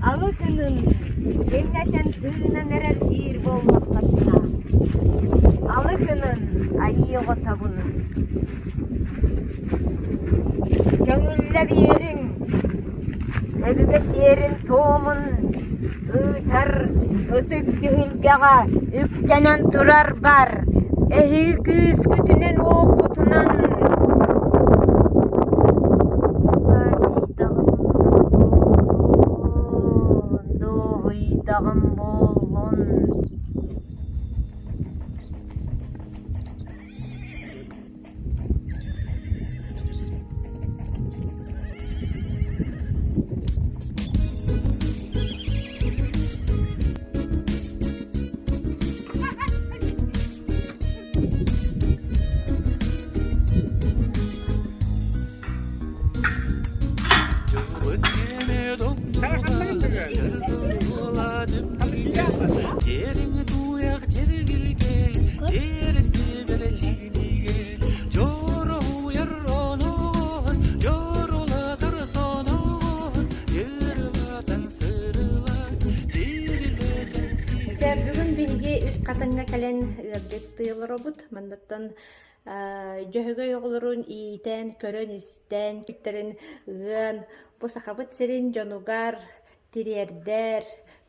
Алы күнүн кэҥэтэн тыынан эрэр диир буоллаххытына, алы күнүн айыы оҕотобун. Көҥүллэ биэриҥ, өбүгэ сиэрин-туомун ыытар ытык түһүлгэҕэ үктэнэн турарбар эһиги күүскүтүнэн-уоххутунан Сылаанньыйдаҕым буоллун, дуоһуйдаҕым буоллун. Бүгүн биһиги Үс Хатыҥҥа кэлэн ыалдьыттыы олоробут. Маннаттан Дьөһөгөй оҕолорун иитэн, көрөн-истэн, үттэрин ыан, бу Сахабыт сирин дьонугар тириэрдэр,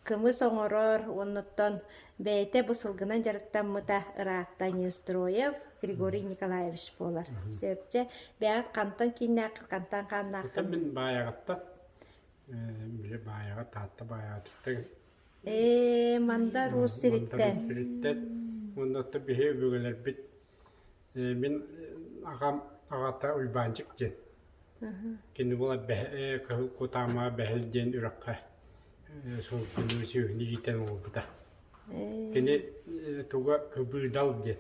кымыс оҥорор уоннуттан бэйэтэ бу сылгынан дьарыктаммыта ыраатта Неустроев Григорий Николаевич буолар. Сөпчэ, бэйэҕит хантан кииннээххит, хантан хааннааххыт? Мин Баайаҕаттан, били Баайаҕа, Таатта Баайаҕатыттан Ээ, Мандар Уус Мандар сириттэн. Уус сириттэн. Уонна оттон биһи өбүгэлэрбит мин аҕам аҕата Уйбаанчык диэн. Кини буола Кыһыл Кутаама Бэһил диэн үрэххэ сылгыны сүөһүнү иитэн олорбута. Кини туга Кыбыыдал диэн.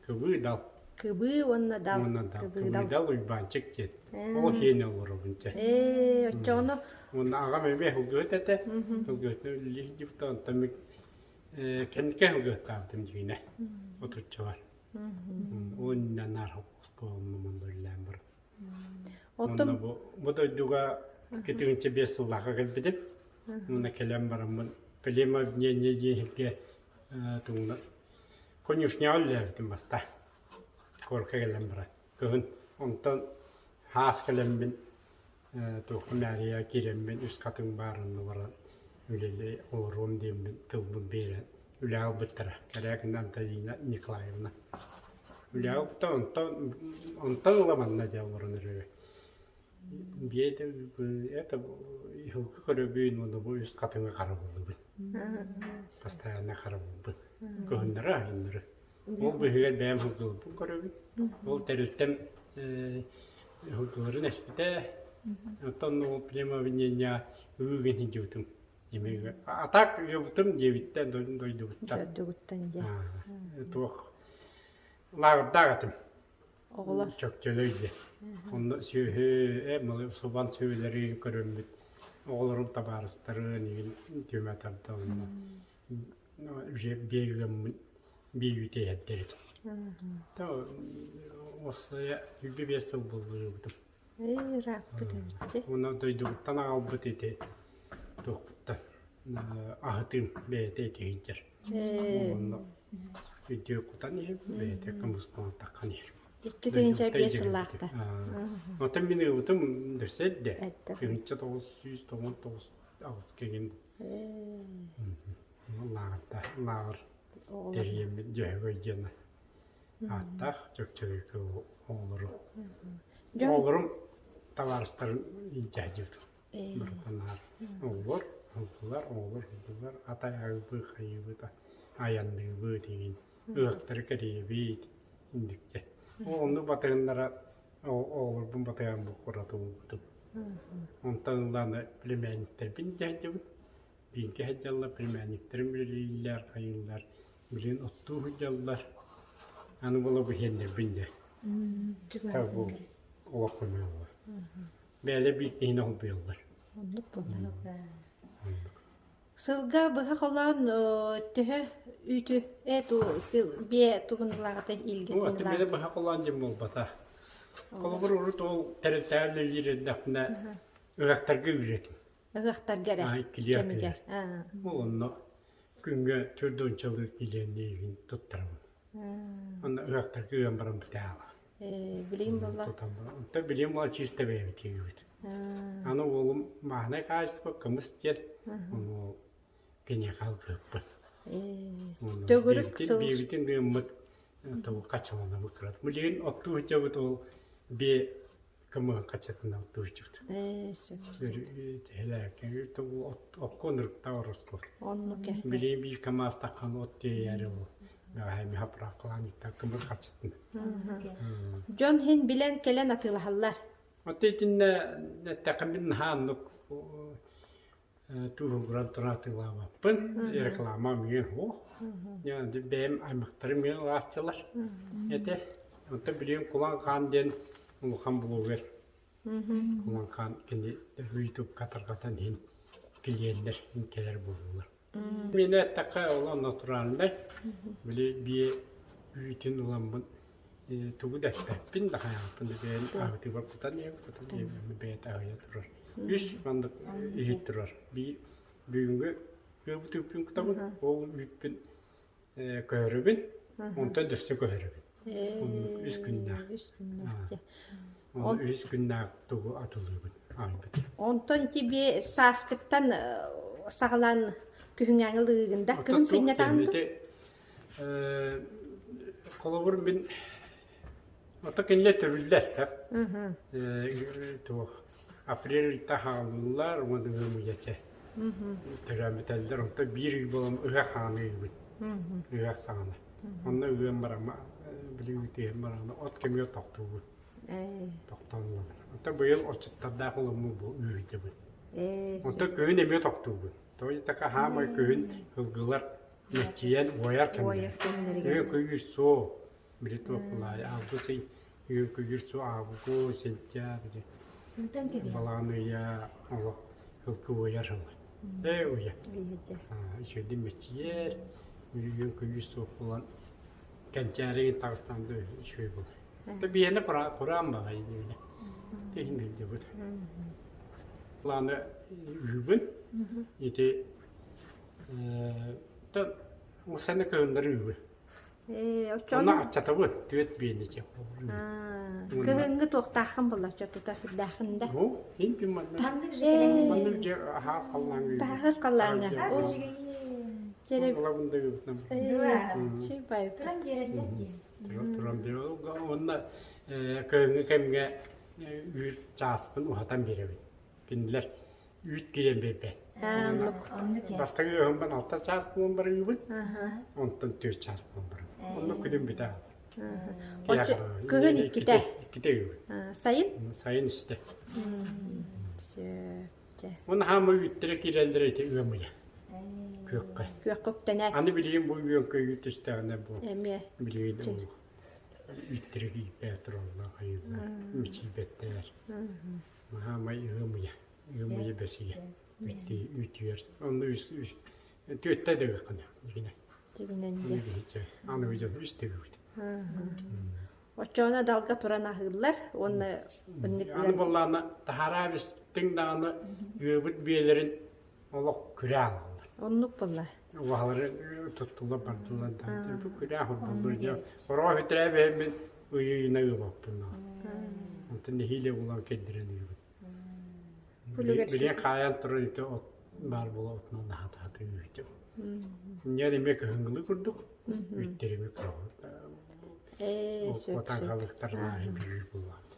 Кыбыыдал. Кыбыы уонна дал. Уонна дал. Кыбыыдал. Кыбыыдал Уйбаанчык диэн. Ол иһин олоробун дьэ. Ээ, оччоҕуна Уонна аҕам эмиэ сылгыһыт этэ. Сылгыһытын үлэлии сылдьыбыта. Онтон мин кэнникэ сылгыһыттаабытым дьиҥинэ. Отуччабар. Уонна наар оскуоланы манна үлэлээн баран. Оттон Уонна бу, бу дойдуга 2005 сыллаахха кэлбитим. Уонна кэлэн бараммын племобъединение диэһикке тугунан конюшняҕа үлэлээбитим бастаан. Куоракка кэлэн баран. Кыһын онтон хаас кэлэммин туохха мээрийэ киирэммин үс хатыҥ баар онно баран үлэлии олоруом диэммин тылбын биэрэн үлэҕэ ылбыттара. Кэрээкин Антонина Николаевна. Үлэҕэ ылбыта онтон онтон ыла манна дьэ олорон эрэр. Биэтэ это иһылгы көрөбүн уонна бу үс хатыҥы харабыллыбын. Постоянно харабылбын. Кыһыннары айыннары. Ол быыһыгар бэйэм сылгыларбын көрөбүн. Ол тэрилтэм сылгыларын эспитэ. Оттон ол племобъединение ыыгын сылдьыбытым. А так ыабытым диэбиттэн дойдубуттан. Дойдугуттан дьэ. Туох лааҕырдаах этим. Оҕолор. Чөкчөлөй диэн. Онно сүөһү, э, субан сүөһүлэрин көрөммүт оҕолорум табаарыстарын игин түмэ тарда онно уже биэ биэ үүтэ иһэрдэр этим. Осуйа 25 сыл буоллуйубутум. Ээ, ырааппыт эбит. Уонна дойдубуттан аҕалбыт ити туохпуттан аһытыым бэйэтэ ити сылдьар. Онно үтүө кутан иһэбин, бэйэтэ кымыспынан таххан иһэр. 2005 сыллаахта. Оттон мин ылбытым дөссө эрдэ. 1999 аҕыс кигин Лааҕырда лааҕыр тэрийэммит Дьөһөгөй диэн ааттаах Чөкчөрүүкэ оҕолору оҕолорум табаарыстарын илдьэ сылдьыбытым. Барытын оҕолор, ыллылар, оҕолор ыллылар, ат айаабыт, хайыыбыт, айанныыбыт игин, ыһыктары кэрийэбит индикчэ. Ол оннук батыһыннара оҕолорбун батыһан буккуратыбытым. Онтон ыллааны племянниктэрбин илдьэ сылдьабын. Бииргэ сылдьаллар, племянниктэрим үлэлииллэр, хайыыллар, билигин оттуу сылдьаллар. Аны буола бу иһиэннэрбин дьэ. Бу олох көмөлөһөллөр. Бэйэлэр биир киһини холбуйаллар. Оннук буолла. Сылга быһа холоон төһө үүтү э ту сыл биэ тугун ылаҕыта илгэтин Ну, аты быһа холоон дьин буолбата. Холобур урут ол тэрилтэҕэ үлэлиир эрдэхпинэ ыһыахтарга үүрэтим. Ыһыахтарга эрэ Аай килиэ кэмигэр. атыылыыр. Ол онно күҥҥэ төрт уончалыы килиэнниигин туттарабын. Онно ыһыахтарга ыан баран бүтээҕэ. Билигин буолла. Тутан баран. Онтон билигин буолла чисто бэйэбит тиийбит. Аны уолум мааһынай хаһаайыстыба кымыс диэн, ону киниэхэ алгыыппын. Төгүрүк сыл Биэбитин ыаммыт тобу хачаланабыт кырат. Билигин оттуу сылдьабыт ол биэ кымыһын хачатынан оттуу сылдьабыт. Окко ынырыктаах ороскуот. Оннук э. Билигин биир камаз таххан от тиэйээри ол бэҕэһээ миэхэ правкалаан иттэ кымыс хачатын. Дьон иһин билэн кэлэн атыылаһаллар. Оттон итиннэ эттэххэ мин наһаа оннук Туһугуран туран атыылаабаппын, реклама миигин суох. Бэйэм аймахтарым миигин ылааччылар этэ. Онтон билигин Кулан Хаан диэн улахан блогер. Кулан Хаан кини ютубка тарҕатан иһин клиеннэр кэлэр буоллулар. Миэнэ эттэххэ ол натуральнай. Били биэ үүтүн ыламмын тугу да эппэппин да хайааппын да бэйэм аһытыыбар кутан иһэбин, кутан иһэбин бэйэтэ аһыйа турар. Үс маннык иһит турар. Бүгүҥҥү ыабыт үүппүн кутабын, ол үүппүн көһөрөбүн, онтон өссө көһөрөбүн. Оннук үс күннээх. Үс күннээх. Ол үс күннээх тугу атылыыбын аһыйбыт. Онтон ити би сааскыттан саҕалаан күһүҥҥээҥи ылыыгын да кыһын сынньатаҕын дуо? Холобур мин ото кинилэр төрүллэр туох апрель ыйта хааллылар уонна ыам ыйача төрөөн бүтэллэр онтон биир ый буолан ыһыах хааны ыйбыт ыһыах саҕана онно ыам барама били үтүөм барана от кэмигэр тохтуубут тохтоон ылабын онтон быйыл отчуттардаах ыламмын бу үүрдэбин онтон күһүн эмиэ тохтуубун тоҕо диэтэххэ хаамай күһүн ылгылар Мэччийэн уойар Уойар кэмнэригэр. Үөн-көйүүр суох. Били туох булаайы август ый үөн-көйүүр суох август, сентябрь, балаҕан ыйа олох ылкы уойар сылы. Ээ уйа. Үчүгэйдик мэччийэр, үөн-көйүүр суох буолан кэнчээригин таҕыстаан да үчүгэй буолар. Та биһиэнэ кураан баҕайы диибинэ. Тиһин билдибит. Планы үүбүн. Ити Саны кыһыннары үһү. Оччоҕуна Онно аччатабын, түөрт биэничэ. Кыһыҥҥы туохтааххын буолла оччо тута сүрдээххин да. Бу, ин манна. Маннык же аһаас халлааҥҥа. Таһаас халлааҥҥа. Дьэрэ. Олабын да үбүтнем. Чүй бай. Туран биэрэллэр диэн. Туран биэрэллэр. Онно кыһыҥҥы кэмҥэ үүр чааспын уһатан биэрэбин. Кинилэр үүт киирэн биэрбэт. Бастакы ыаһыммын алта чаас буолан барыыбын, онтон түөрт чаас буолан барабын. Онно күнүм бүтэ Кыһын иккитэ. Иккитэ ыыбын. Сайын? Сайын үстэ. Уонна хаама үүттэрэ киирэллэрэ ити ыам ыйа. Күөххэ. Күөххэ үктэнээт. Аны билигин бу үөҥкө үүт түстэҕинэ бу Эмиэ. билигин үүттэрэ киирбэт тураллар хайыылар мичийбэттэр. Маамай ыам ыйа. Ыам ыйа бэс ыйа. Үүтүгэр. Онно үс түөттэ да ыаххына. Дигинэ. Дигинэн дьэ. Аны дьон үс төгүбүт. Оччоҕуна далга туран аһыыллар уонна ыннык Аны боллаана таһараа бистиҥ даҕаны үөбүт биэлэрин олох күрээ алаллар. Оннук буолла. Убаһалары туттулар бардылар да. Бу күрээ хорбуллар дьэ. Ороо бүтэрээ бэйэммин ыйы-ыйына ыыбаппын. Онтон нэһиилэ булан кэллэрэн ыыбын. Билигин хаайан турар ити от баар буола отунан аһата-аһата үүтүм. Инньэ эмиэ кыһыҥҥылыы курдук үүттэри Ээ, сөп, Отан сөп. халыктарына биир буллаат.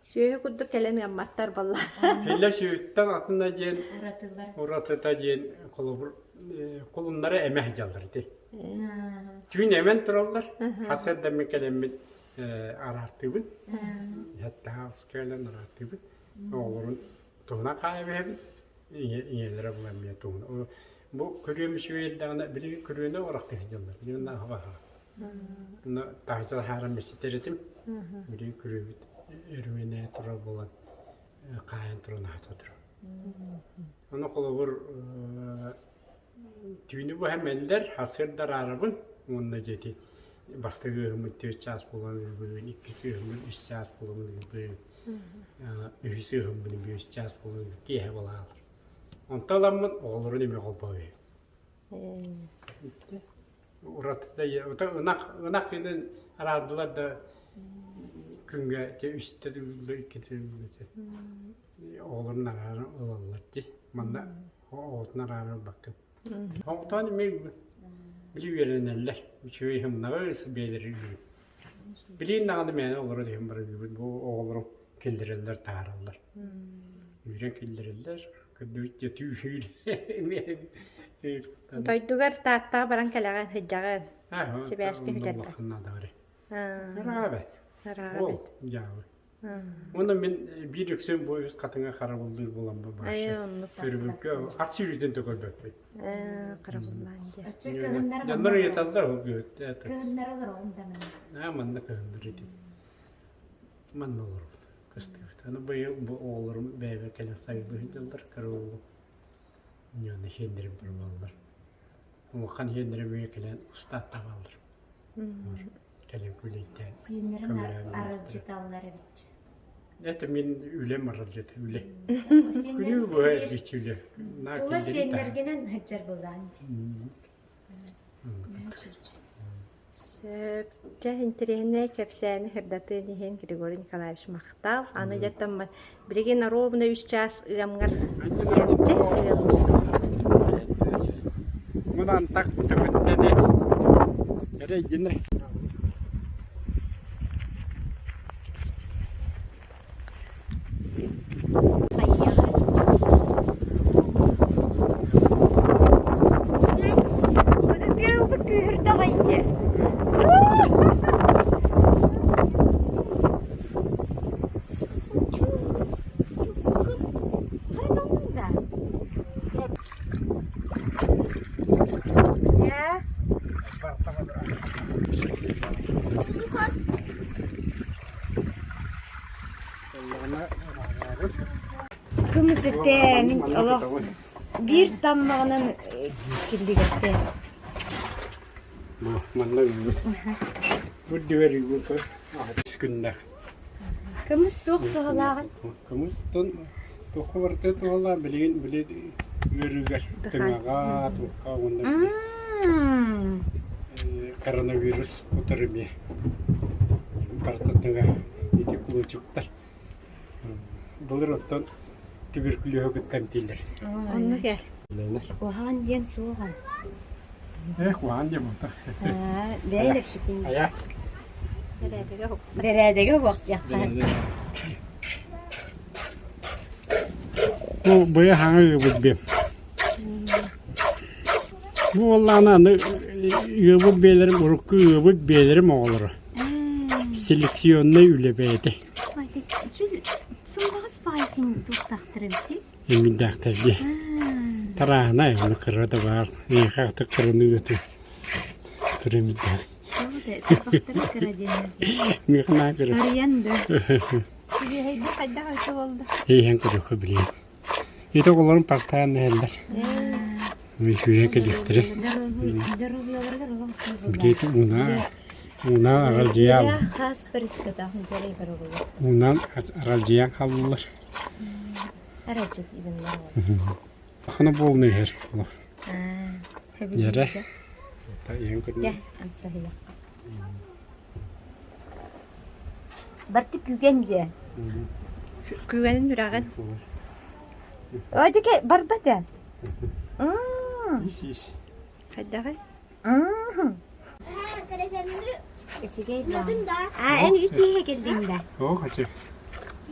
Сүөһү курдук кэлэн ыамматтар балла. Кэлэ сүөһүттэн атына диэн Уратылар. уратыта диэн холобур кулуннара эмэ сылдьаллар ити. Түүн эмэн тураллар. Хас эрдэммин кэлэммин араартыыбын. Хэттэхэ кэлэн араартыыбын. Оҕолорун туһунан хаайа биһэбин. Ийэлэрэ булан эмиэ туһунан. Бу күрүөм үчүгэй эрдэҕинэ билигин күрүөнү орохто сылдьаллар. Билигин аһаҕаһа. Онно таһырдьа таһааран мечетер этим. Билигин күрүөбүт өрүмэнэ турар буолан хаайан туран аһата турар. Ону холобур түүнү быһа мэллэр, сарсыарда араарабын уонна дьэ ити бастакы ыаһыммыт түөрт чаас буолан ыыбын, иккис ыаһыммыт үс чаас буолан ыыбын. Үһүс ыһыммын үһүс чаас буолан киэһэ буолаалар. Онтон ыламмын оҕолорун эмиэ холбообуйум. Уратыта ынах ынах гынан араардылар да күҥҥэ те үстэ төгүллэ иккитэ төгүллэ оҕолорун арааран ылаллар дии. Манна оҕотун арааран ылбаккын. Оҕотоон эмиэ били үөрэнэллэр. Үчүгэй һымнаҕыс бэйэлэрин үүрүм. Билигин даҕаны мээнэ олоро түһэн баран үүрүм. Бу оҕолорум киллэрэллэр, таһаараллар. Үүрэн киллэрэллэр. Көрдүбүт дьэ түүл Дойдугар Тааттаҕа баран кэлэҕин, сылдьаҕын. Сибээскэ бүтэрбэт. Ыраабат. Ыраабат. Дьаабы. Уонна мин биир үксүн бу үс хатыҥа харабыллыыр буолан бу башы. Көрбүккэ ат сүүрүүтүн да көрбөппүт. Харабыллаан дьэ. Дьоннор ыйыталлар ол күһүт. Кыһыннар олороҕун да манна. Аа манна кыһыннар ити. Манна олоробут. Кыстыыбыт. Аны быйыл бу оҕолорум бэйэбэр кэлэн сайылыы сылдьаллар кыра уолум. Ньуона хиэннэрим барбаллар. Улахан хиэннэрим эмиэ кэлэн устааттабаллар. Кэлэн күлэйдээн. Сиэннэрин аралдьыталлар эбит. Это мин үлэм аралдьыта үлэ. Күнү быһа эргиччи үлэ. Тула сиэннэргинэн сылдьар буолаан. Сөп. Дьэ, интэриэһинэй кэпсээни сырдатыан иһин Григорий Николаевич махтал. Аны дьэттэн билигин ровно үс чаас ыамҥар тиийэбит. Мунан так төбүттэни эрэйдинэ. Күүһүрдэ аҕай дии. Кымыс этээ, мин олох биир таммаҕынан киллигэттэс. Манна үүбүт. Үрдүгэр үүбүт күннэх. Кымыс туох туһалааҕын? Кымыстан туохха барыта туһалаах билигин били үөрүүгэр тыҥаҕа, туохха уонна коронавирус утары эмиэ барыта тыҥа ити кулунчуктар. Былыр оттон түбүркүлүөһү кытта эмтииллэр. Оннук ээ. Куһаҕан диэн суоҕа. Ээ, куһаҕан диэн буолта. Бэйэ лэпситин. Айа. Бэрээдэгэ уох дьахтар. Бу быйа хаҥа ыыбыт биэм. Бу уоллаана аны ыабыт биэлэрим урукку ыабыт биэлэрим оҕолоро. Селекционнай үлэ бэйэтэ. Сымнаҕас баҕайы туохтаахтар эбитий? Иҥминнээхтэр дии. Тарааһына ону кыра да баар. Эйиэхэ ытык кыраны ыаты. Кыра эминнээх. Кыра диэн. Миэхэ наһаа кыра. Арыйан да. Сибиэһэйдик хайдах өтө буолда? Эйиэхэ көрүөххэ билиэм. Ити оҕолорум пастаан иһэллэр. Сүүрэн кэлиэхтэрэ. Билиэти уунаа уунаа аралдьыйаал. Уунан аралдьыйан хааллылар. Хана буолна иһэр. Ярэ. Барты күүгэн дьэ. Күүгэнин үрэҕин. Одьуке барбат ээ. Ис ис. Хайдаҕый? Үчүгэй да. А эн итииһэ кэллиҥ да. Оо, хочу.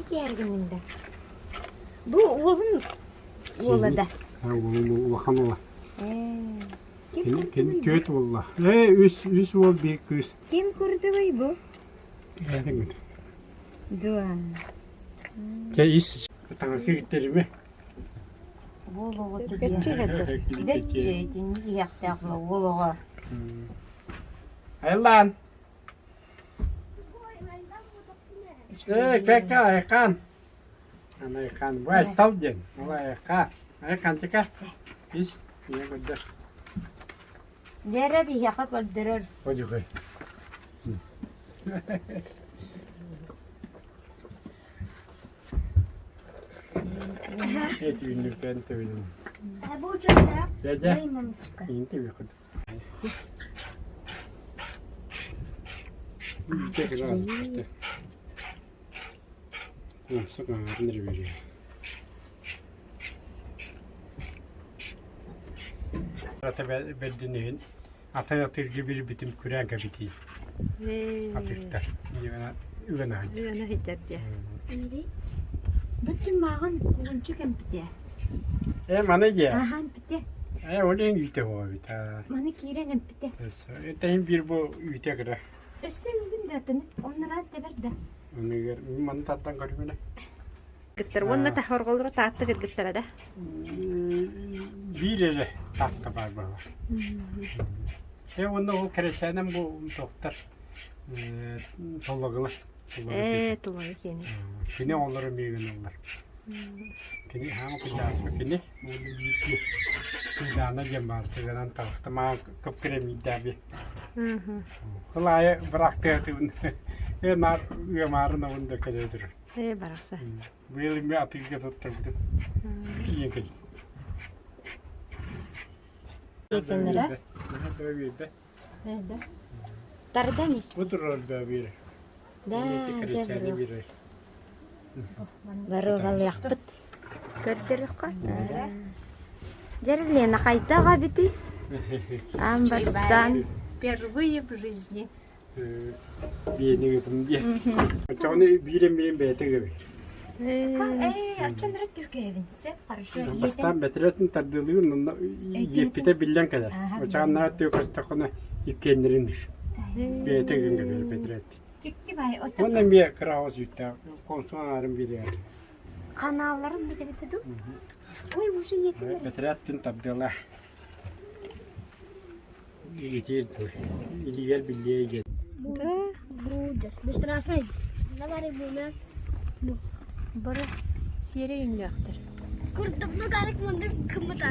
Итиэргинниҥ да. Бу уолун уола да. Уолун улахан уола. Кини кини түөрт уоллаах. Ээ, үс үс уол биир кыыс. Ким курдугуй бу? Ээтиҥ. Дуа. Чэ ис таҥасы киттеримэ. Уол оҕото Бэччэ итинник иһиэхтээх уол оҕо. Айыллаан. Ээ, кэккэ айкаан. Айкаан. Бу айтал диэн. Ол айка. Айканчыка. Ис. Ийэ көрдөр. Дьэрэ биһиэхэ көрдөрөр. Одьукай. Түүннүкэн төбүнүм. Дядя, Бэрдин иһин атын атыырга биэрбитим күрээн кэбитии атыырдар ыана Ыана сылдьар дии. Бүтүн мааҕын кулунчук эмпитэ. Э маны дьэ. Аха эмпитэ. Э ол иһин үүтэ буолбут. Маны киирэн эмпитэ. Тэһин биир бу үүтэ кыра. Өссө бүгүн да атын оннараа тэбэр да. Аныгар маны тардан көрүмүнэ. Кыттар уонна тахорголору таатта кыргыттара да. Биир эрэ таатта баар буолар. Э уонна ол кэрэчээнэн бу тохтар толлогула. Ээ, тулайы киэни. Кини оҕолоро миигин ыллар. Кини хаама кычааспа кини уонна биир Сыдаана диэн баар тыганан таҕыста маа көпкөрө миидээби. Ол аайы быраактыатыбын э наар ыамаарын абын да кэлэ турар. Ээ, барахса. Быйыл эмиэ атыыга туттарбытым. Тиийэн кэл. Тиэтэннэрэ. Наһаа Да. Тардан ис. Бу турар да биир. Да, Кэрэчээни биэрэр. Барыгалыахпыт. Көрдөрөххө. Дьэр Лена хайдах эбитий? Аан бастаан. Впервые в жизни. Биэни ыытым диэ. Оччоҕуна биир эмиэн бэйэтэ ыабыт. Ээ, оччон түркэбин. Сөп, хорошо. Бастаан бэтэрэтин тардылыын онно иэппитэ биллэн кэлэр. Очааннара тыа көстөххүнэ иккиэннэрин бэйэтэ ыгын кэбиһэр бэтэрээт. Чикти бай, Уонна эмиэ кыра оҕус үүттээх консул аҥаарын биэрэр. Каналларын битэ ду. Ой, уже иэтилэр. Бэтэрээттин тардыала. Игитиир илиигэр биллиэ диэн. Да. Будет. Быстросай. Давай буна. Бары сиэрэ үүннөөхтөр. Курдук карык мунду кымыта.